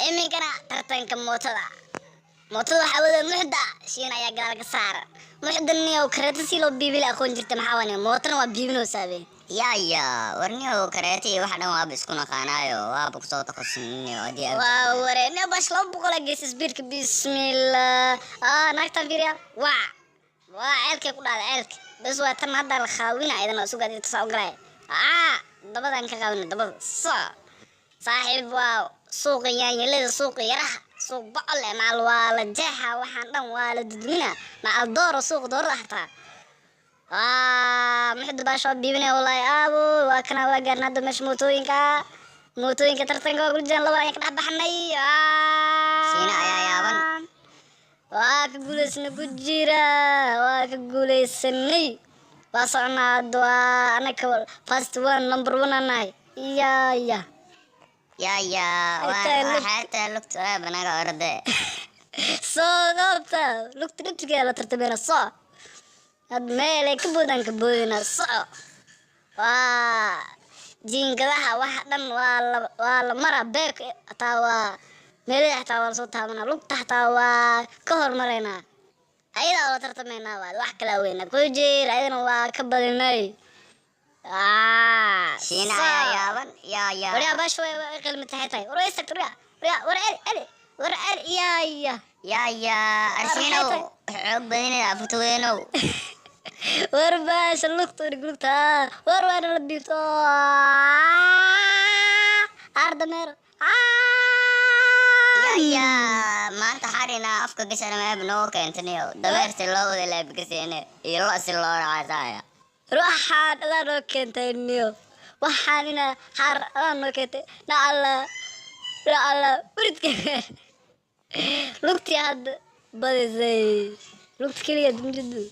Iminkana tartanka mootada. Mootada waxaa wada Muxda, Shiina ayaa gadaal ka saaran. Muxda niyow, kareeta si loo biibila aqoon jirta, maxaa wani mootana waa biibinaysaa be. Ya, warniyow, kareeta iyo waxa dhan waaba isku naqaanaayo, waaba kusoo takhasusniyo haddii aad Waa waree niyow, bash 200 geys speedka. Bismillah, naagtan fiiriya, waa ceelkay ku dhacday, ceelka bes. Waa tan hadda la qaawina ayadana suga tasaa ogalay. Dabadaan ka qaawina, dabada so saaxiib. Waa suuqa yaanyalada, suuqa yaraha, suuq bocol eh, macal waa la jeexa, waxaan dhan waa la dudmina, macal dooro, suuq doorada xataa waa Muxda baasha waa biibinaya. Wallaahi aabo, waa kana, waa gaarna hadda meesha mootooyinka tartanka waa kula jiraan. Laba ayaan ka dhex baxnay. Shiina ayaa yaaban. Waa ka guuleysanay, ku jira, waa ka guuleysanay, waa soconaa hadda. Waa anaka first one, number one aan nahay. Ya. Ya. Xitaa waa xataa lugta aaba naga orde. Soo qabta lugta dhibtigeeda, la tartameyna. Soco had, meelay ka boodaan ka boodina. Soco, waa jiingadaha, waxa dhan waa la maraa, beerka hataa waa meelaha, xataa waa lasoo taabanaa, lugta xataa waa ka hormaraynaa, ayadaa waa la tartamaynaa, waa wax kala weyna ku jir, ayadana waa ka badinay. Shiina ayaa yaaban. Ya. Waryaa, baasha way qalmi tahay tahay. War way istagta. Waryaa, waryaa, war celi, celi, war celi. Ya. Ya, arshiinow, xoog badinida afutaweynow. War baasha lugta dhig, lugta. War waana la biibto ardameer. Ya, maanta xarina afka gashana meeb noo keentaniyo, dameersi loo wada laabikasiine iyo lo si loo racaasaya. Waxaan adaa noo keentay niyo, waxaan ina xaar adaa noo keentay. Nacala, nacala uridka, lugtii hadda badisay, lugta keliya mujadu.